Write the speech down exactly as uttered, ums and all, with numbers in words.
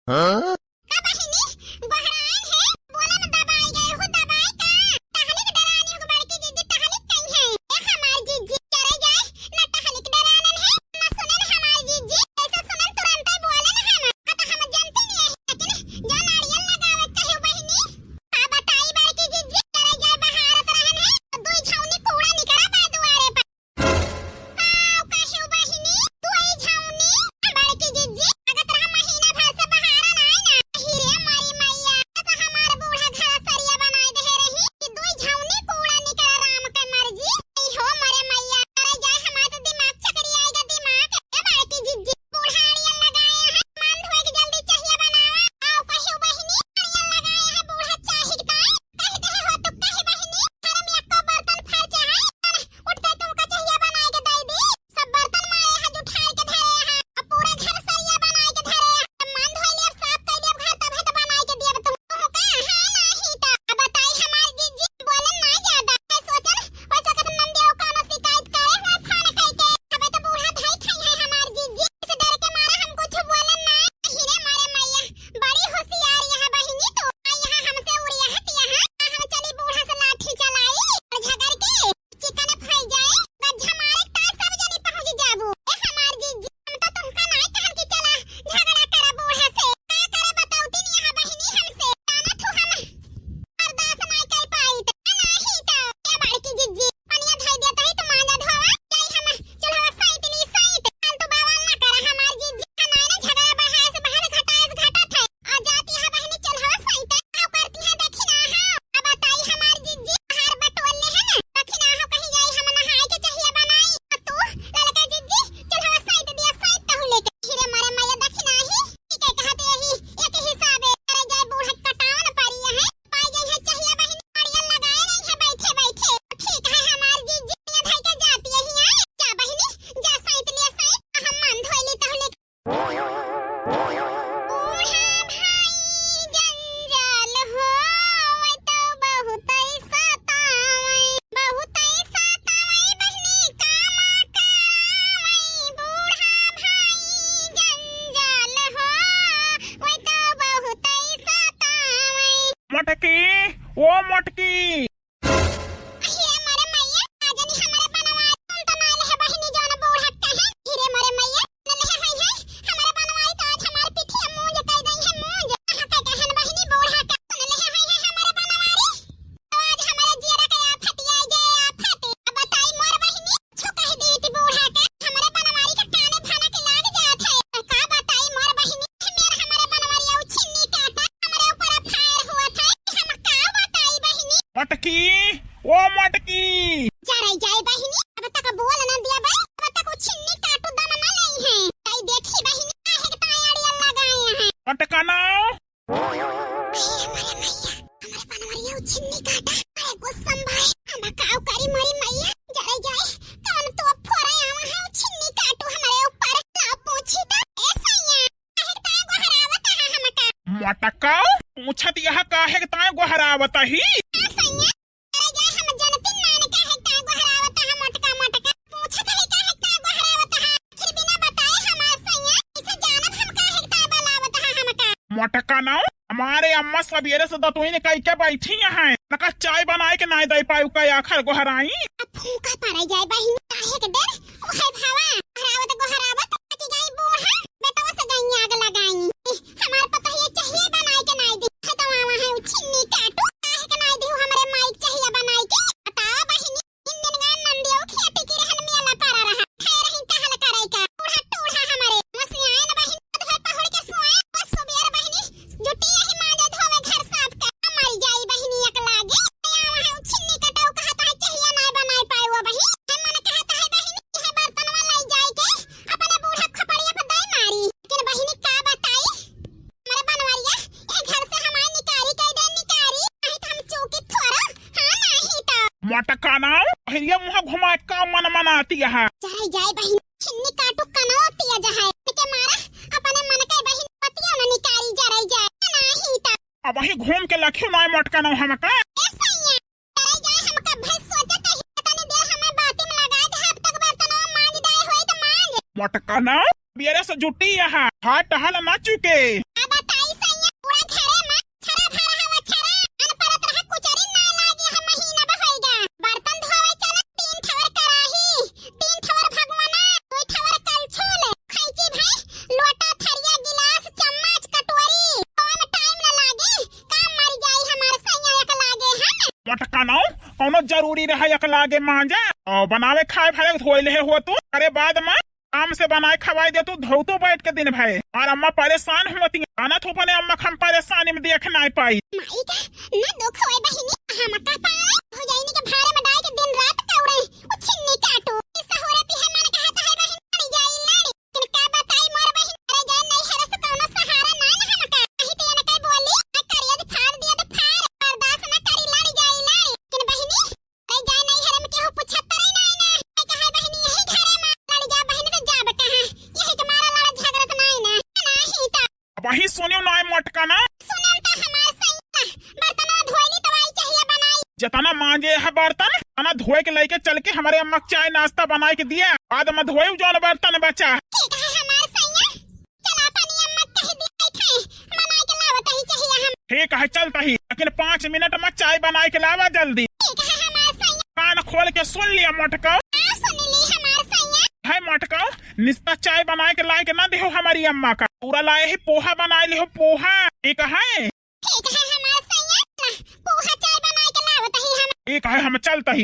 का बहिनी, गोहरान है, बोला न दबाई गए हो, दबाई का? टहलिक डरानी हो बड़की जिज्जी, टहलिक कहीं है। ए हमार जिज्जी, चले जाए, न टहलिक डरानन है, न सुनन हमार जिज्जी, ऐसा सुनन तुरंत ही बोले न हम, का तो हम जनते नहीं है, लेकिन जो नारियल लगावे कहे बहिनी, का बताई बड़की जिज्जी, चले जाए बहारत रहन है, तो दुई झौनी कूड़ा निकरा बा दुआरे पर। काव काहे बहिनी, तू आई झाउनी, बड़की जिज्जी, अगर तोरा महीना भर से बहारा ना आए ना, हीरे मारी मैया, तो हमार बूढ़ा घर सरिया बनाए दे रही, कि दुई झाउनी कूड़ा निकल राम के मर्जी, ई हो मरे मैया, अरे जाए हमार तो दिमाग चकरी आएगा दिमाग, ए बड़की जिज्जी, बूढ़ा अड़ियल लगाए हैं, मान धोए के जल्दी चहिया बनावा, काव काहे बहिनी, अड़ियल लगाए हैं, बूढ़ा चाही के ताई, कह दे हो तू कहे बहिनी, घर में एको बर्तन फर्चा है, उठते तुमका चहिया बनाए के दे दी। सब बर्तन मारे हैं, जुठार के धरे हैं। अब पूरा घर सरिया बनाए के धरे हैं। अब मान धोए लियब, साफ कर लियब घर, तब है तो बनाए के दियब तुम। तुम का? हाँ, नाही तो। अब बताई हमार जिज्जी, बोलन ना ज्यादा। है सोचल, वैसे कदम नंदिया कोनो शिकायत करे, हमार फोन कई के। अबे तो बूढ़ा धाई खाई है हमार जिज्जी। इस डर के मारे हम कुछ बोलन ना। हीरे मारे मैया, बड़ी होशियार यहाँ बहिनी तू। आ यहाँ हमसे उड़िया हतिया, हाँ? आ हम चली बूढ़ा से लाठी चलाई और झगड़ के चिकन फै जाए, गज्झा मारे ता सब जनी पहुँच जाबू। ए हमार जिज्जी, हम तो तुमका नाय कहन कि चला झगड़ा करा बूढ़ा से। का करे बतौती नहीं यहाँ बहिनी हमसे। जाना थू हम बर्दाश्त नाय कर पाई त। नाही त, ए बड़की जिज्जी, पनिया धई देत ही तो मांजा धोवा। जाई हम चूल्हा साइत ली साइत। फालतू बवाल ना करा हमार जिज्जी। नाय ना झगड़ा बढ़ाए से बढ़त घटाए से घटत है। आ जाती है बहिनी चूल्हा साइत। का करती है देखी ना हो। अब बताई हमार जिज्जी। हार बटोर ले है ना, दखिना हो कहीं जाई, हम नहाए के चहिया बनाई। आ तू, ललका जिज्जी, चल हवा साइत दिया, साइत तहु लेके। हीरे मारे मैया दखिना ही, ठीक है, कहते यही, एक हिसाबे, अरे जाए बूढ़ा कटावन परी है, पाई गई है चहिया बहिनी, अड़ियल लगाए रही है बैठे बैठे। ठीक है हमार जिज्जी, ये धई के जाती यही है, जा बहिनी, जा साइत लिया साइत, हम मान धोई ली तहु लेके। बूढ़ा भाई जंजाल होवे तो बहुतै सतावै, बहुतै सतावै बहिनी कामा करावै। बूढ़ा भाई जंजाल होवे तो बहुतै सतावै। मटकी, ओ मटकी। अहिरे मोरे मैया, का जानी हमरे बनवारी कौन तो नाय लेहे बहिनी जौन बूढ़ा कहे। अहिरे मोरे मैया, न लेहे होई है, हमरे बनवारी तो आज हमार पिठिया मूंज कई दई है मूंज। कहाँ के कहन बहिनी बूढ़ा के, न लेहे होई है हमरे बनवारी। तो आज हमरे जियरा के आफत आई जे आफत। अब बताई मोर बहिनी, कुछ कह दी थी बूढ़ा के, हमरे बनवारी के काने भनक लाग जात है। का बताई मोर बहिनी, मेर हमरे बनवरिया उ छिन्नी काटा, हमरे ऊपर fire हुआ था। हम का बताई बहिनी? मटकी, ओ मटकी। जराई जाए बहिनी, अब तक बोल न दिया बे, अब तक उ छिन्नी काटू दम न लेई है। तई देखी बहिनी, काहे के ताई अड़ियल लगाए हैं। मटकना। हे हमारे मैया, हमारे बनवरिया उ छिन्नी काटा। अरे गुस्सम भाई, हम काव करी मोरी मैया, जरे जाए, कौन तो फोरे आवा है उ छिन्नी काटू हमरे ऊपर। ला पूछी तो, ए सैया, काहे ताय गोहरावत है हमका? मटका, पूछत यह काहे ताय गोहरावत ही? ए सैया, अरे जाए हम जनती नान काहे ताय गोहरावत है मटका मटका। पूछत है काहे ताय गोहरावत है। आखिर बिना बताए हमार सैया, इसे जानब हम काहे ताय बलावत है हमका। मटका ना, हमारे अम्मा सबेरे से दतुइन कई के बैठी हैं। नका चाय बनाए के नाय दे पायु का आखिर गोहराई। अब फूंका पड़े जाए बहिन, काहे के डर? ओहे भावा, गोहरावत गोहरावत पति गई बूढ़ा, बेटवा से गई आग लगाई। हमार पतोहिया चहिया बनाए के नाय दी। है तो वहाँ है उ छिन्नी काटू, काहे के नाय दी हमरे माई के चहिया बनाए के? बतावा बहिनी, तीन दिन गान नंदियो खिया टिकी रहन मेला पड़ा रहा। खाए रही टहल करे का। बूढ़ा टूढ़ा हमारे। मसियान बहिन, धोए पहुड़ के सोए, बस सुबेर बहिनी, जुटी यही मांजे धोवे घर साफ कर। मर जाई बहिनी एक लागे। या वहाँ उ छिन्नी कटाऊ कहत है चहिया नाय बनाए पाए वो बहिन। है मन कहत है बहिनी, यह बर्तन वाला ले जाए के अपने बूढ़ा खपड़िया पर दाई मारी। लेकिन बहिनी का बताई? हमरे बनवरिया, ए घर से हमार निकारी कई दे निकारी, नहीं तो हम चौकी थोड़ा, हाँ नहीं तो। मटकाना, भैया मुँह घुमा का मन मनाती है। जाए जाए बहिन, छिन्नी काटू कनवा तिया जहाए, के मारा अपने मन के बहिन पतिया न निकारी जराई जाए, नहीं तो। अब वही घूम के लखियो नाय मटकाना हमका। ए सैया, अरे जाए हम कब भर सोचत ही, तनी देर हमें बाती में लगा दे, अब तक बर्तनवा मांज दे होई तो मांज। मटकाना, बेरे से जुटी यहाँ, हाथ टहल ना चुके। अब बताई कौनो जरूरी रहा एक लागे मांजा? और बनावे खाए भरे धोए लेहे हो तू, अरे बाद में आराम से बनाए खवाए दे तू, धोतू बैठ के दिन भर। और अम्मा परेशान होती, आना थू अपने अम्मा के हम परेशानी में देख नाई पाई। माई का ना दुख होए बहिनी, हम का पाए हो जाइनी के भारे में डाल के दिन रात कौरे, उ छिन्नी काटू। ई सहुरे पी है मन कहता है बहिन, लड़ी जाई लड़ी। लेकिन का बताई मोर बहिन, अरे जाए नहीं हरस कौनो सहारा ना न हमका। नहीं तो ये न कई बोली, आ करिया फाड़ दिया तो फाड़, बर्दाश्त ना करी लड़ी जाई लड़ी। लेकिन बहिनी, अरे जाए नहीं हरे में केहू पूछत तो रही ना, ना। मैं कहा बहिनी यही घरे में लड़ी जा बहिनी तो जा बेटा है। यही के मारा लड़ा झगड़त ना ना। नहीं तो अब वही सुनियो ना मोटका ना। सुनम तो हमार सैया, बर्तनवा धोइली तो आई चाहिए बनाई। जितना मांजे है बर्तन, तना धोए के लेके चल के हमारे अम्मा के चाय नाश्ता बनाए के दिया। बाद में धोए जौन बर्तन बचा। ठीक है हमार सैया, चला अपनी अम्मा के कह दी, बैठे, बनाए के लावत ही चाहिए हम। ठीक है चलता ही, लेकिन पाँच मिनट में चाय बनाए के लावा जल्दी। ठीक है हमार सैया। कान खोल के सुन लिया मोटका। हाँ सुन ली हमार सैया। है मोटका, निस्ता चाय बनाए के लाए के ना देहो हमारी अम्मा का। पूरा लाए ही पोहा बनाए लिहो पोहा। ठीक है। ठीक है हमार सैया, पोहा चाय बनाए के लावत ही हम। ठीक है हम चलता ही।